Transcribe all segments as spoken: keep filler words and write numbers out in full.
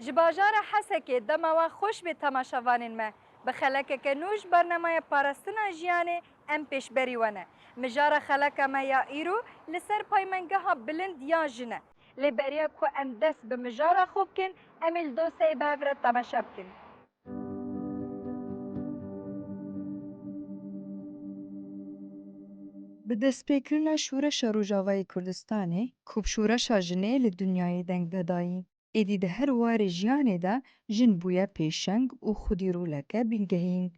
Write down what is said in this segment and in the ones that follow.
Ji bajara Hesekê dema we xweş bê temaşevanên me. Bi xelekeke nû ji bernameya parastina jiyanê em pêşberî we ne. Mijara xeleka me ya îro li ser paymengeha bilind ya jin e. Lê beriya ku em dest bi mijara xwe bikin, em ê li dosyayê bi hev re temaşe bikin. Bi destpêkirina Şoreşa Rojavayê Kurdistanê, ku bi şoreşa jinê li dinyayê deng vedayî, êdî di her warê jiyanê de jin bûye pêşeng û xwedî roleke bingehîn.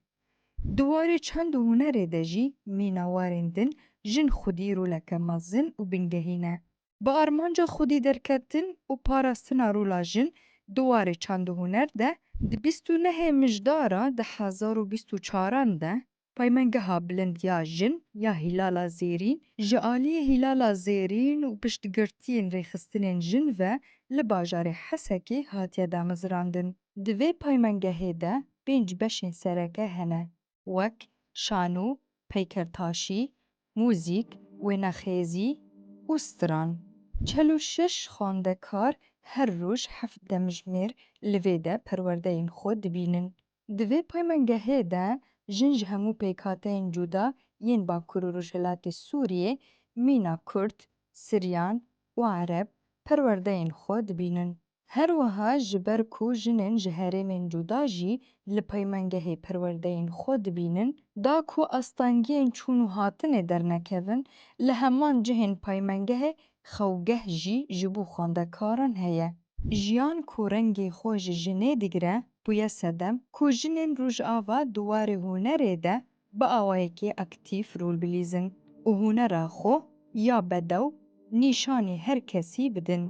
Di warê çand û hunerê de jî mîna warên din jin xwedî roleke mezin û bingehîn e. Bi armanca xwedî derketin û parastina rola jin di warê çand û huner de, di bîst û nehê Mijdara di hezar û bîst û çaran de Paymengeha Bilind ya Jin ya Hîlala Zêrîn ji aliyê Hîlala Zêrîn û piştgirtiyên rêxistinên jin ve li bajarê Hesekê hatiye damezrandin. Di vê paymengehê de pênc beşên sereke hene, wek şano, peykertaşî, muzîk, wênexêzî û stran. Çel û şeş xwendekar her roj heft demjimêr li vê de perwerdeyên xwe dibînin. Di vê paymengehê de jin ji hemû pêkhateyên cuda yên Bakur û Rojhilatê Sûriyê, mîna Kurd, Siryan û Ereb perwerdeyên xwe dibînin. Her wiha ji ber ku jinên ji herêmên cuda jî li paymengehê perwerdeyên xwe dibînin, da ku astengiyên çûn û hatinê dernekevin, li heman cihên paymengehê xewgeh jî ji bo xwendekaran heye. Jiyan ku rengê xwe ji jinê digire, bûye sedem ku jinên Rojava di warê hunerê de bi awayekî aktîf rol bilîzin û hunera xwe ya bedew nîşanî her kesî bidin.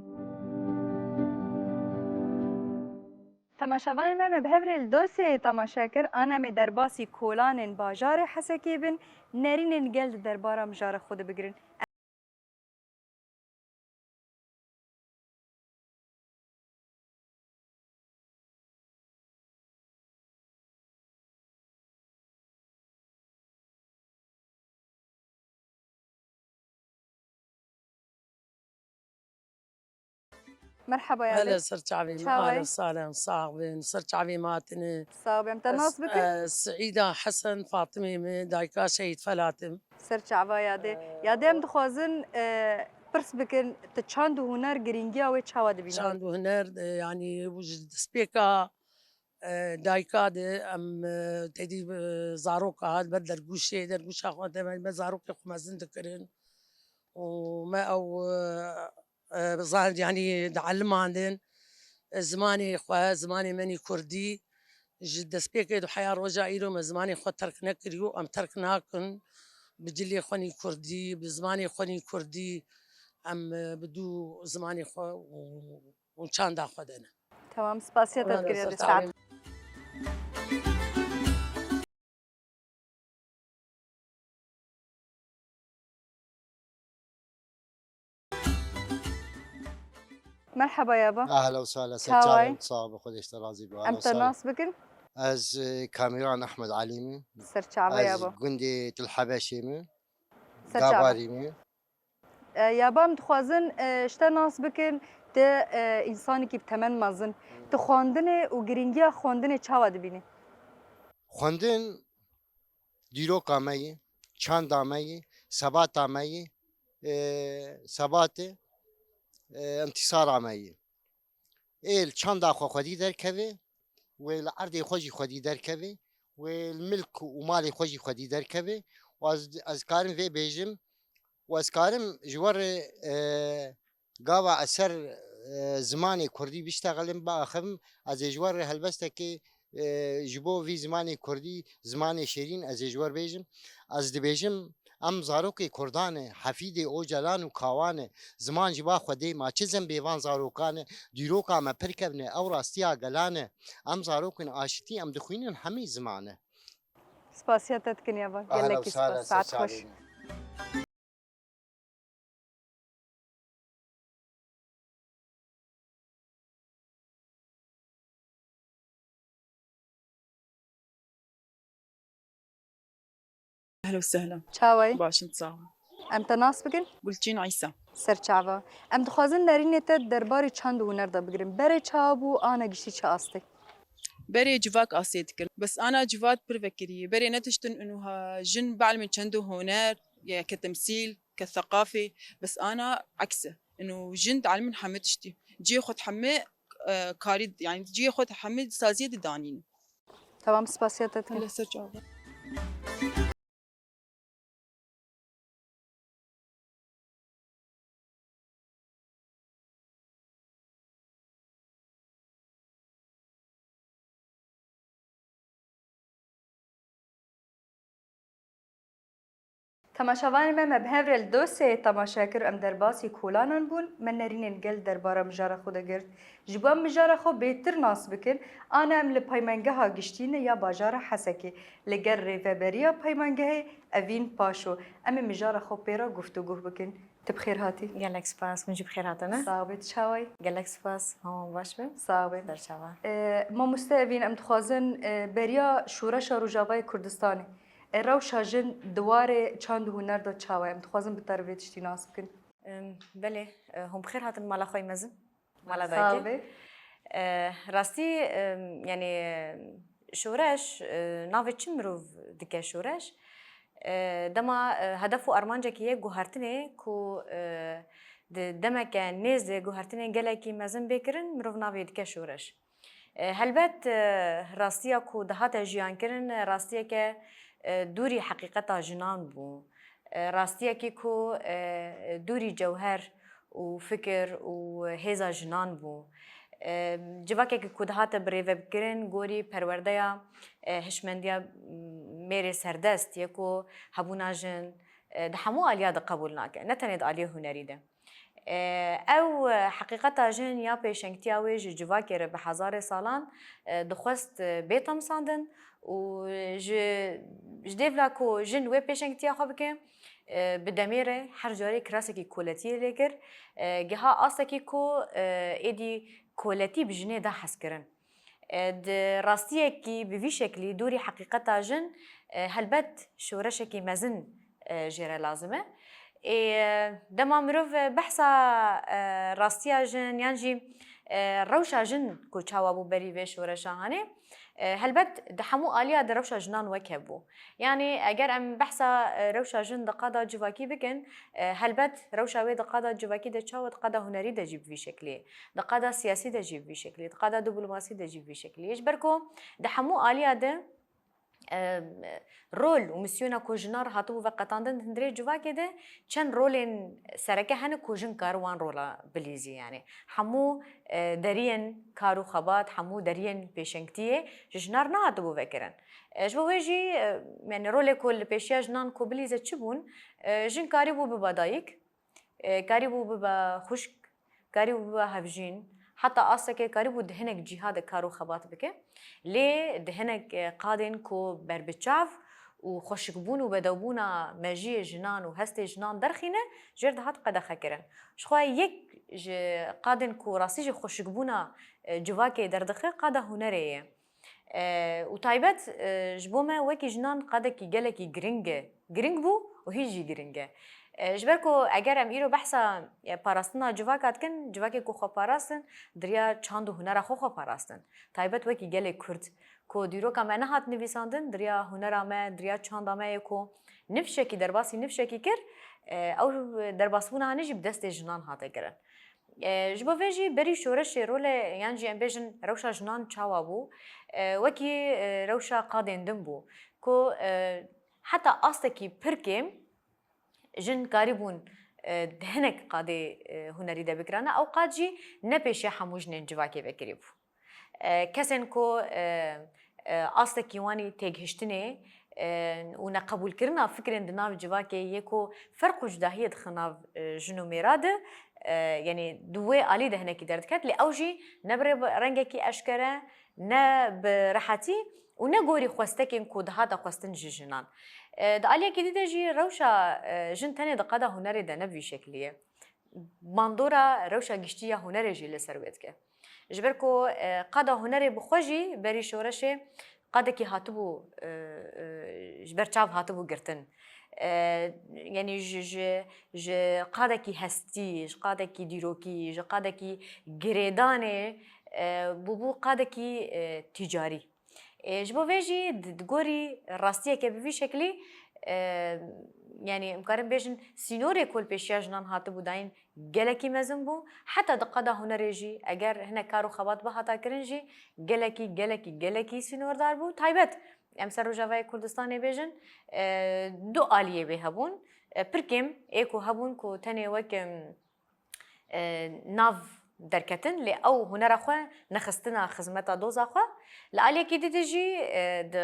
Temaşevanên me, me bi hev re li dosyayê temaşe kir, ana em ê derbasî kolanên bajarê Hesekê bin, nerînên gel di derbara mijara xwe de bigirin. Merhaba ya. Hele ser çavê me. Çawa yî? Ahlen sahlen, sax bin. Ser çavê me hatine. Sax bin. Em te nas bikin? Ez, e, Seîda Hesen Fatimê me, dayika Şehîd Felat im. Ser çava yadê. Yadê em dixwazin, e, pirs bikin, tu çand û huner girîngiya wê çawa dibînî? Çand û huner, e, yanî ji destpêka, e, dayika de em, e, têdî, e, zaroka, li ber dergûşê, dergûşa xwe de me, me zarokê xwe mezin dikirin. Û me ew, e, e, zan-, yanî dielimanîn, e, zimanê xwe, zimanê me nî kurdî, ji destpêkê do heya roja îro me zimanê xwe terk nekiriyo, em terk nakin. Bi cilê xwe nî kurdî, bi zimanê xwe nî kurdî, em, e, bi dû zimanê xwe û, û çanda xwe de ne. Tamam, spasiya te dikir ya dê saet. Merhaba yaba. Ahla û sahla, ser çavên, sax be, Xwedê ji te razî be. Em te nas bikin? Ez, e, Kamîran Ehmed Elî me. Ser çava yaba. Ez gundê Til Hebeşê me. Ser çava. Gabarî me. E, yaba em dixwazin, e, ji te nas bikin, tu, e, însanekî bi temen mezin. Tu xwendinê û girîngiya xwendinê çawa dibînî? Xwendin dîroka me ye, çanda me ye, sebata me ye, e, sebatê, e, întîsara me ye. Ê li çanda xwe xwedî derkeve, wê li erdê xwe jî xwedî derkeve, wê li milk û malê xwe jî xwedî derkeve. Û ez, ez karim vê bêjim, û ez karim ji we re, e, gava ez ser, e, zimanê kurdî biştexelim, biaxivim, ez ê ji we re helbestekê, e, ji bo vî zimanê kurdî, zimanê şêrîn, ez ê ji we re bêjim. Ez dibêjim, em zarokê kurdan e, Hefîdê Ocalan û Kawan e. Ziman ji ba Xwedê ma, çi zembê van zarokan e, dîroka me pir kevn e, ew rastiya gelan e. Em zarokên aşitî, em dixwînin hemî ziman e. Spasiya te dikin yaba. Gelekî spas. Saet xweş. Ehlen û sehlen. Çawa yî? Baş in, sax in. Em te nas bikin? Gulçîn Îsa. Serçava. Em dixwazin nerînê te derbarê çand û huner de bigirin. Berê çawa bû, ana giştî çi astê? Berê civak asê dikir. Bes ana civak pir vekirî. Berê ne tiştin û ha jin bielmin çend û huner, ya ke temsîl, ke seqafê. Bes ana ekse. Û jin dielmin hemî tiştî. Cihê xwe hemî, e, karî, yani cihê xwe hemî saziyê didanîn. Tamam, spasiya te dikim. Li ser çava. Temaşevanên me, me bi hev re li dosyayê temaşe kir, em derbasî kolanan bûn, me nerînên gel derbara mijara xwe de girt. Ji bo em mijara xwe bêtir nas bikin, ana em li peymangeha giştî ne ya bajara Hesekê, li gel rêveberiya peymangehê Evîn Paşo, em ê mijara xwe pê re guftûguh bikin. Tu bi xêr hatî. Gelek spas, hûn jî bi xêr hatine. Sax bê, tu çawa yî? Gelek spas, hema baş be. Sax bê. Serçava. E, mamoste Evîn, em dixwazin, e, beriya şoreşa Rojavayê Kurdistanê, e, rewşa jin di warê çand û huner de çawa ye? Em dixwazin bi te re vê tiştî nas bikin. Em, belê, e, hûn bi xêr hatin mala xwe yê mezin. Mala dayikê. Sax bê. E, rastî, e, yani, şoreş, e, navê çi mirov dike şoreş? E, dema, e, hedef û armancekî ye guhertinê ku, e, di demeke nêz de guhertinê gelekî mezin bê kirin, mirov navê dike şoreş. E, helbet, e, rastiya ku dihate jiyankirin, e, rastiyeke, e, dûrî heqîqeta jinan bû. E, rastiyekî ku, e, dûrî cewher û fikir û hêza jinan bû. E, civakekî ku dihate birêvebikirin gorî perwerdeya, e, hişmendiya, m, mêrê serdest yê ku hebûna jin, e, di hemû aliya de qebûl nake, ne tenê di aliyê hunerî de. E, ew, e, heqîqeta jin ya pêşengtiya wê ji civakê re bi hezarê salan, e, dixwest, e, bê temsandin û ji, ji dêvla ku jin wê pêşengtiya xwe bike, e, bi demê re her carê kirasekî koletiyê lê kir. E, giha astekî ku, e, êdî koletî bi jinê da hezkirin. E, di rastiyekî bi vî şeklî dûrî heqîqeta jin, e, helbet şoreşekî mezin, e, jê re lazim e. Ê, dema mirov, e, behsa, e, rastiya jin yan jî, e, rewşa jin ku çawa bû berî vê şoreşa hanê, e, helbet di hemû aliya de rewşa jinan wek hev bû. Yanî eger em behsa, e, rewşa jin di qada civakî bikin, e, helbet rewşa wê di qada civakî de çawa, di qada hunerî de jî bi vî şeklî, di qada siyasî de jî bi vî şeklî, di qada diplomasî de jî bi vî şeklî. Ji ber ku di hemû aliya de, e, rol û misyona ku jinan re hatibû veqetandin di hundirê civakê de çend rolên sereke hene ku jin kar wan rola bilîzî. Yanî hemû, e, deriyên kar û xebat, hemû deriyên pêşengtiyê ji jinan re nehatibû vekirin. E, ji bo wê jî, e, yanî rolê ku li pêşiya jinan ku bilîze çi bûn, e, jin karîbû biba dayik, e, karîbû bibe xwişk, karîbû bibe hevjîn, heta astekê karîbû di hinek cîha de kar û xebat bike. Lê di hinek, e, qadên ku berbiçav û xweşikbûn û bedewbûna mejiyê jinan û hestê jinan derxîne, jê re dihat qedexekirin. Ji xwe yek ji qadên ku rastî jî xweşikbûna, e, civakê derdixe, qada hunerê ye. E, û taybet, e, ji bo me wekî jinan qadekî gelekî giring e. Giring bû û hîn jî giring e. E, ji ber ku eger em îro behsa, e, parastina civaka dikin, civakê ku xwe parastin, di riya çand û hunera xwe xwe parastin. Taybet wekî gelê Kurd, ku dîroka me nehat nivîsandin, di riya hunera me, di riya çanda me yê ku nifşekî, derbasî nifşekî kir, e, ew derbasbûna hanê jî bi destê jinan hate kirin. E, ji bo vê jî berî şoreşê role, yan jî em bêjin rewşa jinan çawa bû, e, wekî, e, rewşa qadên din bû, ku, e, heta astekî pir kêm jin karîbûn, e, di hinek qadê, e, hunerî de bikirane, ew qad jî ne pêşiya hemû jinên civakê vekirî bû. E, kesên ku, e, e, astekî wan î têgihiştinê, e, û neqebûlkirina fikrên di nav civakê yê ku ferq û cudahiyê dixe nav, e, jin û mêra de, e, yanî di wê alî de hinekî derdiket, lê ew jî ne bi rê-, rengekî eşkere, ne bi rehetî û ne gorî xwestekên ku dihate xwestin ji jinan. E, di aliyekî dî de jî rewşa, e, jin tenê di qada hunerê de ne bi vî şeklî ye. Bandora rewşa giştî ya hunerê jî li ser wê dike. Ji ber ku, e, qada hunerê bi xwe jî berî şoreşê qadekî hatibû, e, e, ji ber çav hatibû girtin. E, yanî ji, ji, ji qadekî hestî, ji qadekî dîrokî, ji qadekî girêdanê, e, bûbû qadekî, e, tîcarî. E, ji bo vê jî di, di gorî rastiyeke bi vî şeklî, e, yanî em karin bêjin sînorê ku li pêşiya jinan hatibû dayîn gelekî mezin bû. Heta di qada hunerê jî eger hinek kar û xebat bihata kirin jî gelekî, gelekî, gelekî sînordar bû. Taybet em ser Rojavayê Kurdistanê bêjin, e, du aliyê wê hebûn. E, pir kêm ê ku hebûn ku tenê wek, em, e, nav derketin, lê ew hunera xwe nexistina xizmeta doza xwe. Li aliyekî dî de jî, e, di,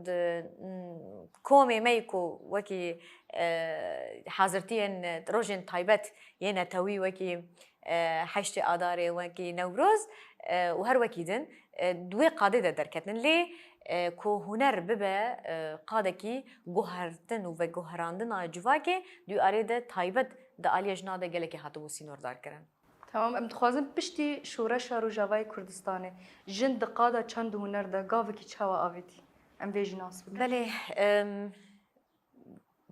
di, m, komê me yî ku wekî, e, hazirtiyên rojên taybet yê netewî wekî, e, heştê Adarê, wekî Newroz, e, û her wekî din, e, di wê qadê de derketin. Lê, e, ku huner bibe, e, qadekî guhertin û veguherandina civakê, di wî aliyê de taybet di aliyê jina de gelekî hatibû sînordarkirin. Tamam, em dixwazin piştî şoreşa Rojavayê Kurdistanê jin di qada çand û huner de gavekî çawa avêtî? Em vê jî nas bikin. Belê, em,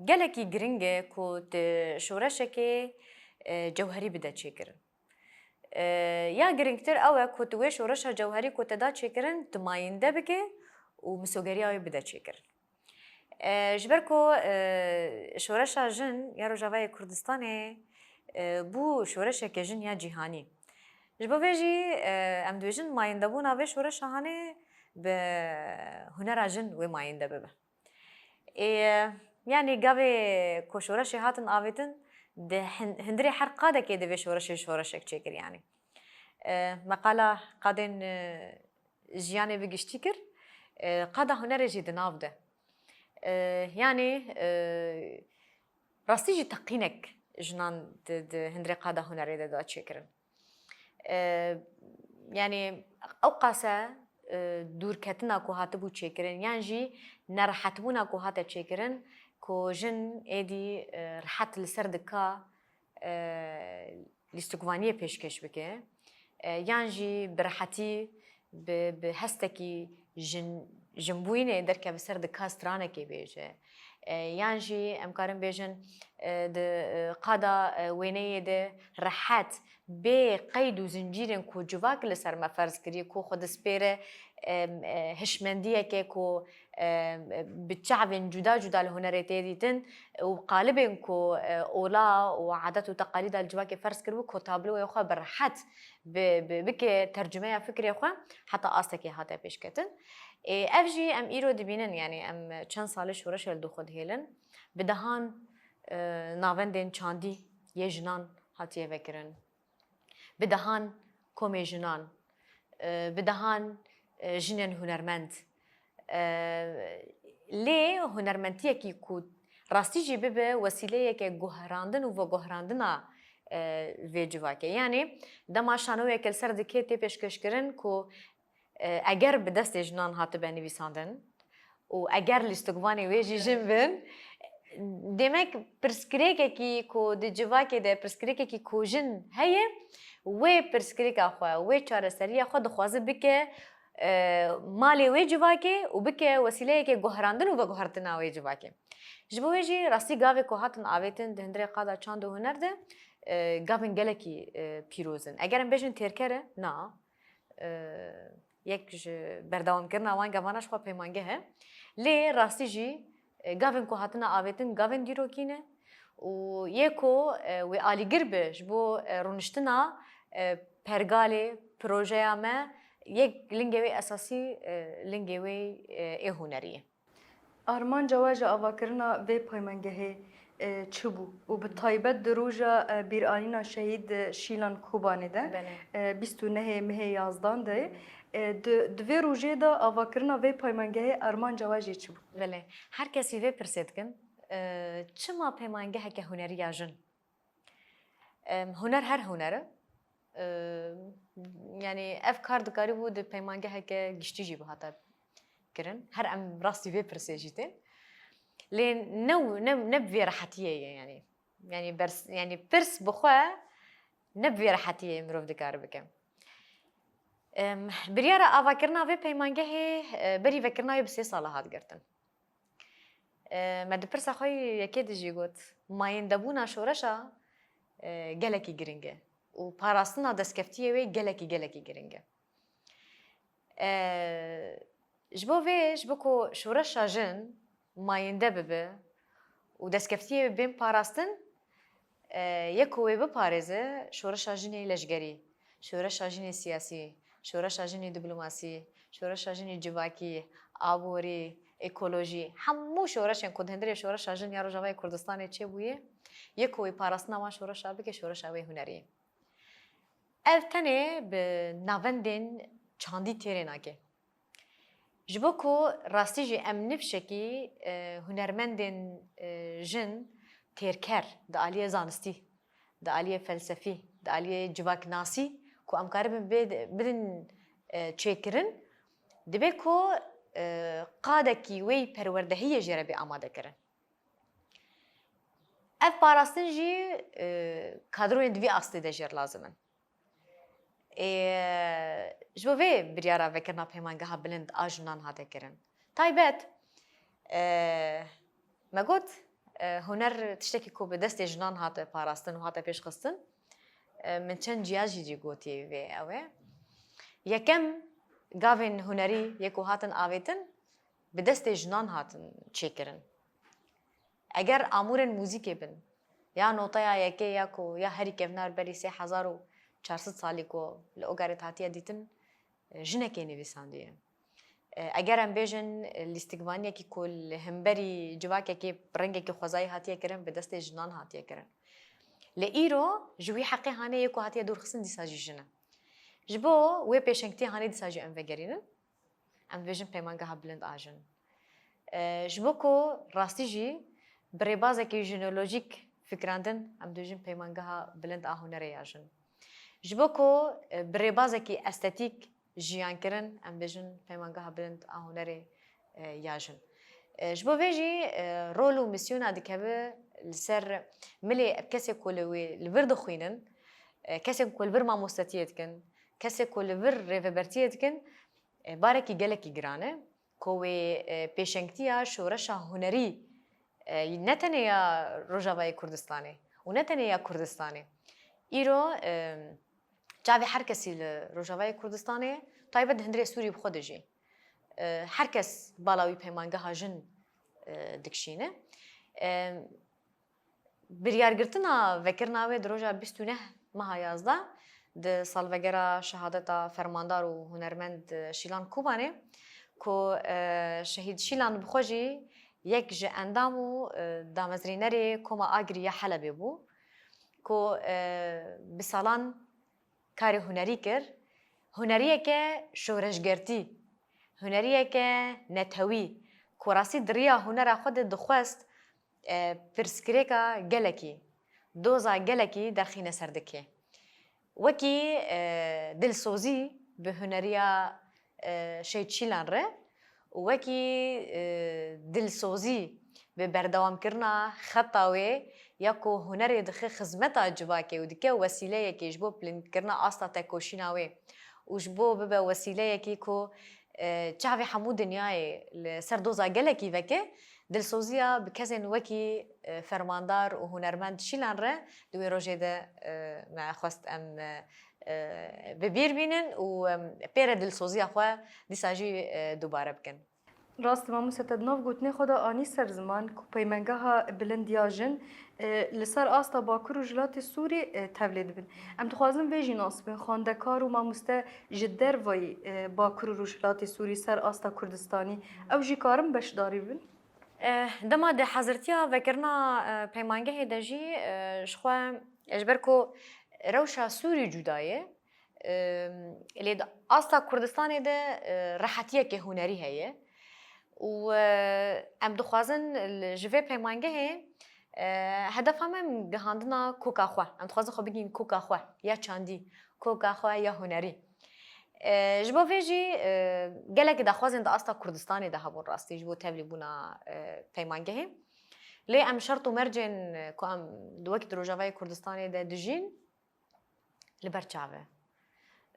gelekî giring e ku tu şoreşekê, e, cewherî bide çêkirin. E, ya giringtir ew e ku tu wê şoreşa cewherî ku te da çêkirin, tu mayînde bike û misogeriya wê bide çêkirin. E, ji ber ku, e, şoreşa jin ya Rojavayê Kurdistanê, e, bû şoreşeke jin ya cîhanî. Ji bo vê jî, e, em dibêjin mayîndebûna vê şoreşa hanê bi hunera jin wê mayînde bibe. Ê, yanî gavê ku şoreşê hatin avêtin, di hin-, hundirê her qadekê di vê şoreşê şoreşek çêkir yanî. E, me qala qadên, e, jiyanê bi giştî kir, e, qada hunerê jî di nav de. E, yanî, e, rastî jî teqînek jinan di, di hundirê qada hunerê de da çêkirin. E, yanî ew qase, e, dûrketina ku hatibû çêkirin, yan jî nerehetbûna ku hate çêkirin, ku jin êdî, e, rehet li ser dika, e, lîstikvaniyê pêşkêş bike, e, yan jî bi rehetî bi, bi hestekî jin, jinbûyînê derkeve ser dika stranekê bêje. E, yan jî em karin bêjin, e, di, e, qada, e, wêneyê de rehet bê qeyd û zincîrên ku civak li ser me ferz kiriye, ku xwe dispêre, e, e, hişmendiyeke ku, e, bi çavên cuda cuda li hunerê tê dîtin û qalibên ku, e, ola û adet û teqalîda li civakê ferz kiribû, ku tabloyê xwe bi rehet bi, bi, bike tercümeya fikrê xwe heta astekê hate pêşketin. Ê, ev jî em îro dibînin, yanî em çend salê şoreşê li dû xwe dihêlin. Bi dehan, e, navendên çandî yê jinan hatiye vekirin. Bi dehan komê jinan, e, bi dehan, e, jinên hunermend. E, lê hunermendiyekî ku rastî jî bibe wesîleyeke guherandin û veguherandina, e, vê civakê. Yanî dema şanoyeke li ser dikê tê pêşkêşkirin ku, e, eger bi destê jinan hatibe nivîsandin û eger lîstikvanê wê jî jin bin, demek pirsgirêkekî ku di civakê de pirsgirêkekî ku jin heye, wê pirsgirêka xwe, wê çareseriya xwe dixwaze bike, e, malê wê civakê û bike wesîleyeke guherandin û veguhertina wê civakê. Ji bo wê jî rastî gavê ku hatin avêtin di hundirê qada çand û huner de, e, gavên gelekî, e, pîroz in. Eger em bêjin têrker e, na. E, yek ji berdewamkirina wan gavana ji xwe peymangeh e. Lê rastî jî, e, gavên ku hatine avêtin gavên dîrokî ne û yê ku, e, wê alîgir be ji bo, e, rûniştina, e, pergalê, projeya me, yek lingê wê esasî, e, lingê wê, e, ê hunerî ye. Armanca we ji avakirina vê peymangehê, e, çi bû û bi taybet di roja, e, bîranîna şehîd, e, Şîlan Kobanê de, Belê. e, bîst û nehê mehê yazdan de, e, di, di vê rojê de avakirina vê peymangehê armanca we jê çi bû? Belê. Her kesî vê pirsê dikin, e, çima peymangeheke hunerî ya jin? Em, huner her huner e. Em, yanî ev kar dikarîbû di peymangeheke giştî jî bihata kirin. Her em rastî vê pirsê jî tên. Lê ne, ne, ne bi vê rehetiyê ye yanî. Yanî bers, yanî pirs bi xwe ne bi vê rehetiyê mirov dikare bike. Em, biryara avakirina vê peymangehê, e, berî vekirina wê bi sê sala hat girtin. E, me di pirsa xwe yekê de jî got, mayîndebûna şoreşa, e, gelekî giring e û parastina destkeftiyê wê gelekî, gelekî giring e. E, ji bo vê, ji bo ku şoreşa jin mayînde bibe û destkeftiyê bên parastin, e, yek ku wê biparêze şoreşa jinê leşgerî, şoreşa jinê siyasî, şoreşa jinê diplomasî, şoreşa jinê civakî, aborî, ekolojî, hemû şoreşên ku di hundirê şoreşa jin ya Rojavayê Kurdistanê çêbûye, yek ku wê parastina wan şoreşa bike, şoreşa wê hunerî. Ev tenê bi navendên çandî têrê nake. Ji bo ku rastî jî em nifşekî, e, hunermendên, e, jin têrker di aliyê zanistî, di aliyê felsefî, di aliyê civaknasî ku em karibin bê-, bidin, e, çêkirin, dibe ku, e, qadekî wê perwerdehiyê jê re bê amade kirin. Ev parastin jî, e, kadroyên di vî astê de jê re lazim in. Ê, ji bo vê biryara vekirina Peymangeha Bilind a Jinan hate kirin. Taybet, e, me got, e, huner tiştekî ku bi destê jinan hate parastin û hate pêşxistin. E, min çend ciya jî, jî gotiye vê ew e. Yekem gavên hunerî yê ku hatin avêtin, bi destê jinan hatin çêkirin. Eger amûrên muzîkê bin, ya noteya yekê ya ku ya herî kevnar berî sê hezar û çar sed salî ku li Ogarê hatiye dîtin, jinekê nivîsandiye. Eger em bêjin lîstikvaniyekî ku li hemberî civakekê bi rengekî xwezayî hatiye kirin, bi destê jinan hatiye kirin. Lê îro ji wî heqê hanê yê ku hatiye dûrxistin dîsa jî jin e. Ji bo wê pêşengtiyê hanê dîsa jî em vegerînin. Em dibêjin Peymangeha Bilind a Jin. E, ji bo ku rastî jî bi rêbazekî jineolojîk fikirandin, em dibêjin Peymangeha Bilind a Hunerê ya Jin. Ji bo ku, e, bi rêbazekî estetîk jiyan kirin, em dibêjin Peymangeha Bilind a Hunerê, e, ya Jin. E, ji bo vê jî, e, rol û misyona dikeve li ser milê kesê ku li wê, li vir dixwînin, e, kesên ku li vir mamostetiyê dikin, kesê ku li vir rêvebertiyê dikin, e, barekî gelekî giran e, ku wê, e, pêşengtiya şoreşa hunerî, e, ne tenê ya Rojavayê Kurdistanê û ne tenê ya Kurdistanê. Îro, e, çavê her kesî li Rojavayê Kurdistanê, taybet di hundirê Sûrî bi xwe de jî, e, her kes bala wî Peymangeha Jin, e, dikişîne. E, Biryargirtina vekirina wê di roja bîst û neh meha yazdeh, di salvegera şehadeta fermandar û hunermend Şîlan Kobanê, ku, e, şehîd Şîlan bi xwe jî yek ji endam û, e, damezrînerê Koma Agirî ya Helebê bû, ku, e, bi salan karê hunerî kir. Huneriyeke şoreşgertî, huneriyeke netewî, ku rastî di riya hunera xwe de dixwest, e, pirsgirêka gelekî, doza gelekî derxîne ser dikê. Wekî, e, dilsozî bi huneriya, e, Şehîd Şîlan re û wekî, e, dilsozî bi berdewamkirina xeta wê ya ku hunerê dixe xizmeta civakê û dike wesîleyekê ji bo bilindkirina asta tekoşîna wê û ji bo bibe wesîleyekî ku, e, çavê hemû dinyayê li ser doza gelekî veke, dilsoziya bi kesên wekî, e, fermandar û hunermend Şîlan re di wê rojê de, e, me xwest em, e, e, bi bîr bînin û, em, pê re dilsoziya xwe dîsa jî, e, dubare bikin. Rast e, mamoste, te di nav gotinê xwe de anî ser ziman ku Peymengeha Bilind ya Jin, e, li ser asta Bakur û Rojhilatê Sûrî, e, tevlê dibin. Em dixwazin vê jî nas bibin, xwendekar û mamoste ji dervayî, e, Bakur û Rojhilatê Sûrî ser asta Kurdistanî, ew jî karin beşdarî bibin? E, dema di hezirtiya vekirina, e, peymangehê de jî, e, ji xwe, e, ji ber ku rewşa Sûrî cuda ye, e, lê di asta Kurdistanê de, e, rehetiyeke hunerî heye û, e, em dixwazin li, ji vê peymangehê, e, hedefa me gihandina koka xwe. Em dixwazin xwe bigihîn koka xwe ya çandî, koka xwe ya hunerî. E, ji bo vê jî, e, gelek daxwazên di asta Kurdistanê de hebûn rastî ji bo tevlîbûna, e, peymangehê. Lê em şert û mercên, e, ku em di wekî di Rojavayê Kurdistanê de dijîn, li ber çav e.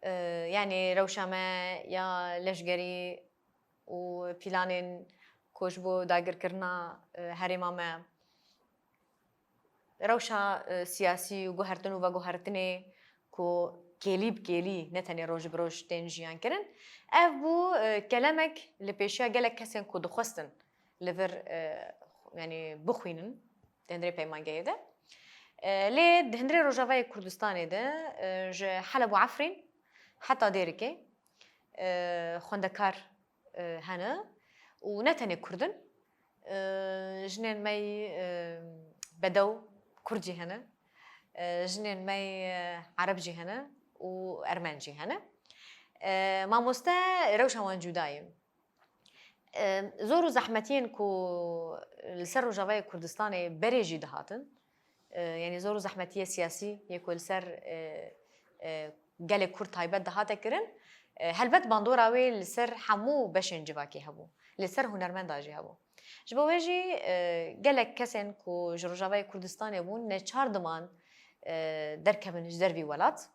E, yanî rewşa me ya leşgerî û planên ku ji bo dagirkirina, e, herêma me, rewşa, e, siyasî û guhertin û veguhertinê ku kêlî bi kêlî ne tenê roj bi roj tên jiyan kirin, ev bû, e, kelemek li pêşiya gelek kesên ku dixwestin li vir, e, yanî bixwînin di hundirê peymangehê de. E, lê di hundirê Rojavayê Kurdistanê de, e, ji Heleb û Efrîn heta Dêrikê, e, xwendekar, e, hene û ne tenê Kurd in, e, jinên me yî, e, bedew Kurd jî hene, e, jinên me yî, e, Ereb jî hene û Ermen jî hene. E, mamoste rewşa wan cuda ye. E, zor û zehmetiyên ku li ser Rojavayê Kurdistanê berê jî dihatin, e, yanî zor û zehmetiyê siyasî yê ku li ser, e, e, gelê Kurd taybet dihate kirin, e, helbet bandora wê li ser hemû beşên civakê hebû, li ser hunermenda jî hebû. Ji bo wê jî, e, gelek kesên ku ji Rojavayê Kurdistanê bûn neçar diman, e, derkevin ji dervî welat.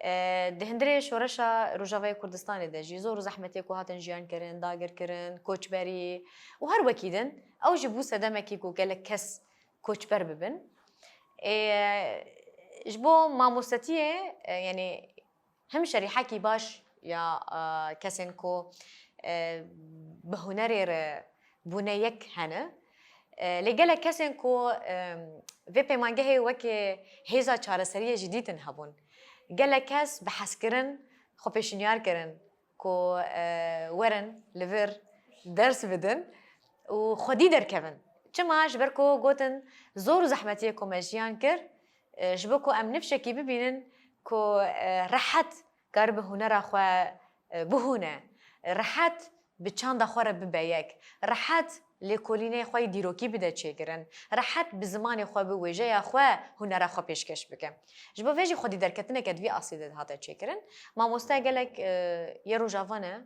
E, di hundirê şoreşa Rojavayê Kurdistanê de jî zor û zehmetiyê ku hatin jiyan kirin, dagir kirin, koçberî û her wekî din, ew jî bû sedemekî ku gelek kes koçber bibin. Ê, ji bo mamostetiyê, e, yanî him şerîhekî baş ya, e, kesên ku, e, bi hunerê re bûne yek hene. E, lê gelek kesên ku, e, vê peymangehê weke hêza çareseriyê jî dîtin hebûn. Gelek kes bi hezkirin xwe pêşinyar kirin ku, e, werin li vir ders bidin û xwedî derkevin. Çima? Ji ber ku gotin, zor û zehmetiyê ku me jiyan kir, e, ji bo ku em nifşekî bibînin ku, e, rehet karibe hunera xwe, e, bihûne, rehet bi çanda xwe re bibe yek, rehet lêkolînê xwe yê dîrokî bide çêkirin, rehet bi zimanê xwe, bi wêjeya xwe hunera xwe pêşkêş bike. Ji bo vê jî xwedî derketineke di vî astê de dihate çêkirin. Mamoste gelek, e, yê Rojava ne,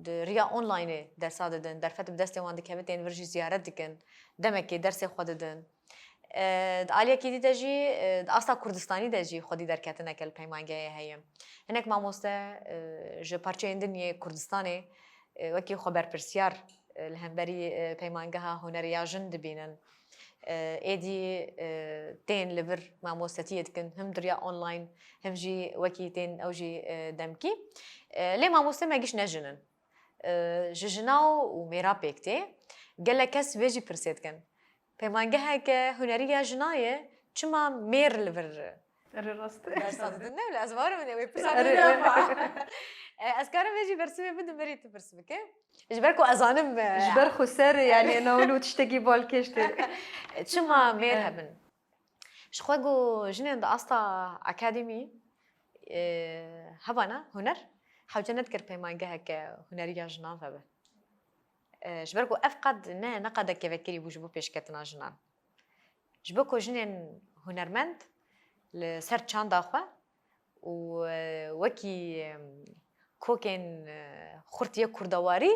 di riya onlineê dersa didin, derfet bi destê wan dikeve, tên vir jî ziyaret dikin, demekê dersê xwe didin. E, di aliyekî dî de jî, e, di asta Kurdistanî de jî xwedî derketineke li peymangehê heye. Hinek mamoste, e, ji parçeyên din yê Kurdistanê, e, wekî xwe berpirsiyar, e, li hemberî, e, peymangeha hunerê ya jin dibînin. E, êdî, e, tên li vir mamostetiyê dikin, him di riya online, him jî wekî tên ew jî, e, demkî. E, lê mamoste me giş ne jin in. E, ji jina û mêra pêk tê. Gelek kes vê jî pirsê dikin. Peymangeheke hunerî ya jina ye, çima mêr li vir Erê, rast e. Dersa didin? Ne wile, ez bawerim wê pirsa Erê, bidin. E, ez karim vê jî bersivê bidim, berî tu pirs bike. Ji ber ku ez zanim, e, ji ber xwe ser, yani, newlo tiştekî balkêş tê. Çima mêr hebin? Ji xwe ku jinên di asta akademî, e, hebana huner, hewce nedikir peymangeheke hunerî ya jinan vebe. E, ji ber ku ev qad ne, ne qadeke vekirî bû ji bo pêşketina jinan. Ji bo ku jinên hunermend li ser çanda xwe û, e, wekî, em, kokên, e, xurt yê kurdewarî,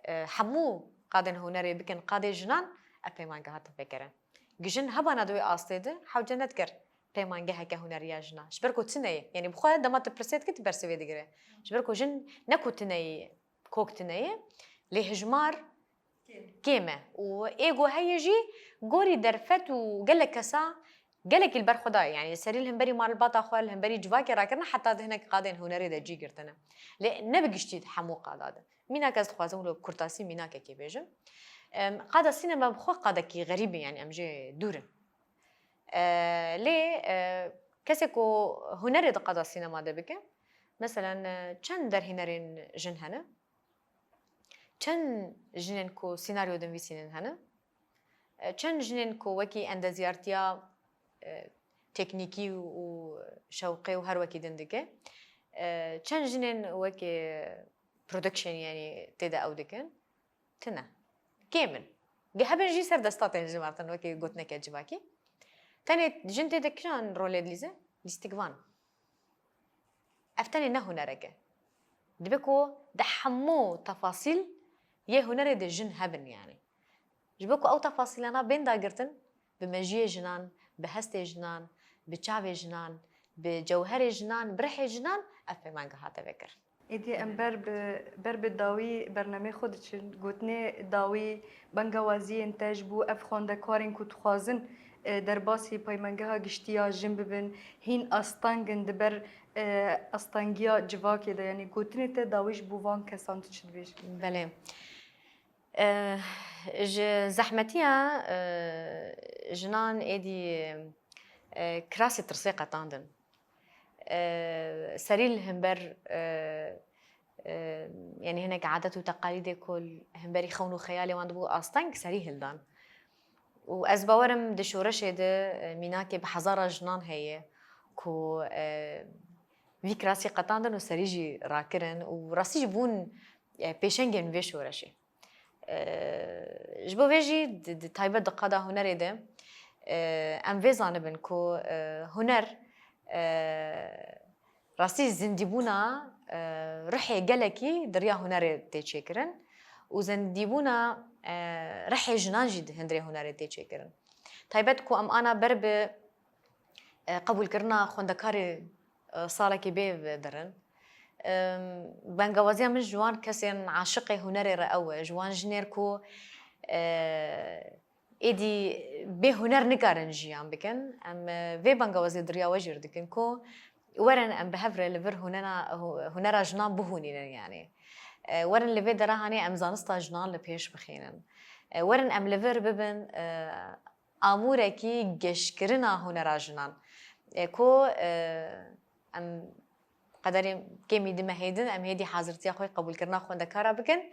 e, hemû qadên hunerê bikin qadê jinan, ev peymangeh hatin vekirin. Gijin hebana di wê astê de hewce nedikir peymangeheke hunerî ya jinan. Ji ber ku tune ye. Yanî bi xwe dema tu pirsê dikî, tu bersivê digire. Ji ber ku jin ne ku tune ye, kok tune ye, lê hijmar kêm e. Û ê ku heye jî gorî derfet û gelek kesa, gelekî li ber xwe daye. Yanî serî li hemberî malbata xwe, li hemberî civakê rakirine, heta di hinek qadên hunerê de cî girtine. Lê ne bi giştî di hemû qada de. Mînak ez dixwazim wilo bi kurtasî mînakekê bêjim. Em, qada sînema bi xwe qadekî xerîb e, yanî em jê dûr in. E, lê, e, kesê ku hunerê di qada sînema de bike, meselen, e, çend derhînerên jin hene? Çend jinên ku sînaryo dinivîsînin hene? E, çend jinên ku wekî endeziyartiya, e, teknîkî û şewqê û her wekî din dike? E, çend jinên wekî production, yanî tê de ew dikin? Tune. Kêm in. Ge hebin jî ser desta tên jin ve hatin, wekî gotineke civakî. Tenê jin tê de kijan rolê dilîze? Lîstikvan. Ev tenê ne hunerek e. Dibe ku di hemû tefasîl yê hunerê de jin hebin, yanî. Ji bo ku ew tefasîlana bên dagirtin, bi mejiyê jinan, bi hestê jinan, bi çavê jinan, bi cewherê jinan, bi rihê jinan, ev peymangeh hate vekirin. Êdî em ber bi, ber bi dawî bernameyê xwe diçin. Gotinê dawî bengawaziyên te ji bo ev xwendekarên ku dixwazin, e, derbasî peymangeha giştî ya jin bibin, hîn asteng in di ber, e, astengiya civakê de. Yanî gotinê te dawî ji bo van kesan tu çi dibêjî? Belê. E, ji zehmetiya, e, jinan êdî, e, kirasê tirsê qetandin. E, serî li hember, e, e, yanî hinek adet û teqalîdê ku li hemberî xewn û xeyalê wan dibû asteng, serî hildan. Û ez bawerim di şoreşê de, e, mînakê bi hezara jinan heye ku, e, vî kirasî qetandin û serî jî rakirin û rastî jî bûn, e, pêşengên vê şoreşê. E, ji bo vê jî di, di taybet di qada hunerê de, e, em vê zanibin ku, e, huner, e, rastî zindîbûna, e, ruhê gelekî di riya hunerê tê çêkirin û zindîbûna, e, rihê jinan jî di hundirê hunerê tê çêkirin. Taybet ku em ana ber bi, e, qebûlkirina xwendekarê, e, salekî bê dirin. E, bengawaziya min ji wan kesên aşiqê hunerê re ew e, ji wan jinêr ku, e, êdî bê huner nikarin jiyan bikin. Em, e, vê bengawaziyê di riya we jî re dikin ku werin em bi hev re li vir hunera, hu-, hunera jinan bihûnînin yanî. E, werin li vê dera hanê em zanista jinan li pêş bixînin. E, werin em li vir bibin, e, amûrekî geşkirina hunera jinan. E, ku, e, em qederê kêmî di mehê din em hêdî hazirtiya xwe qebûlkirina xwendekara bikin.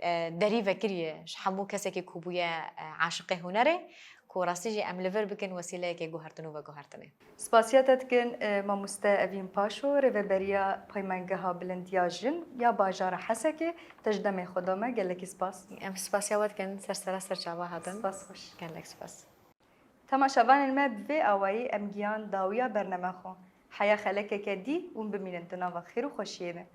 E, derî vekiriye ji hemû kesekî ku bûye, e, aşiqê hunerê, ku rastî jî em li vir bikin wesîleyekê guhertin û veguhertinê. Spasiya te dikin, e, mamoste Evîn Paşo, rêveberiya Peymangeha Bilind ya Jin ya bajara Hesekê, te ji demê xwe da me, gelekî spas. Em spasiya we dikin, ser sera ser çava hatin. Spas xweş. Gelek spas. Temaşevanên me, bi vê awayî em gihan dawiya bername xwe. Heya xelekeke dî hûn bimînin di nava xêr û xweşiyê de.